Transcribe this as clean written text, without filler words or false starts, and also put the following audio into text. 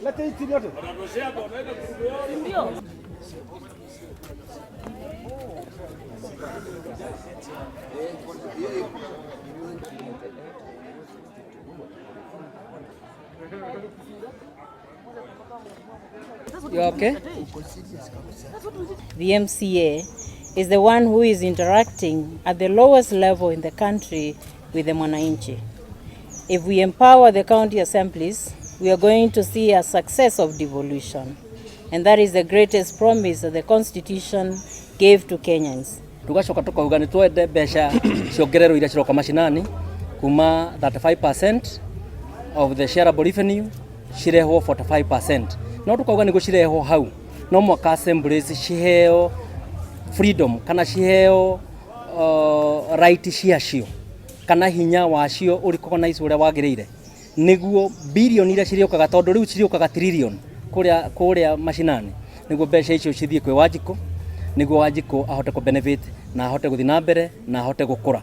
Lete hii chini yote. You okay? The MCA is the one who is interacting at the lowest level in the country with the mwananchi. If we empower the county assemblies, we are going to see a success of devolution. And that is the greatest promise that the Constitution gave to Kenyans. Tugacoka tukauga nĩ twende mbeca ciongererwo iria ciroka macinani kuma 35% of the shareable revenue cirehwo 45%. No tukauga nĩguo cirehwo hau no mwaka assemblies ciheo freedom kana ciheo right ciacio kana hinya wacio ũrecognize ũrĩa wagĩrĩire nĩguo bilioni iria cirĩũkaga tondũ rĩu cirĩũkaga trillion kũrĩa kũrĩa macinani nĩguo mbeca icio cithiĩ kwĩ Wanjikũ nĩguo Wanjikũ ahote kũ benefit na ahote gũthiĩ na mbere na ahote gũkũra.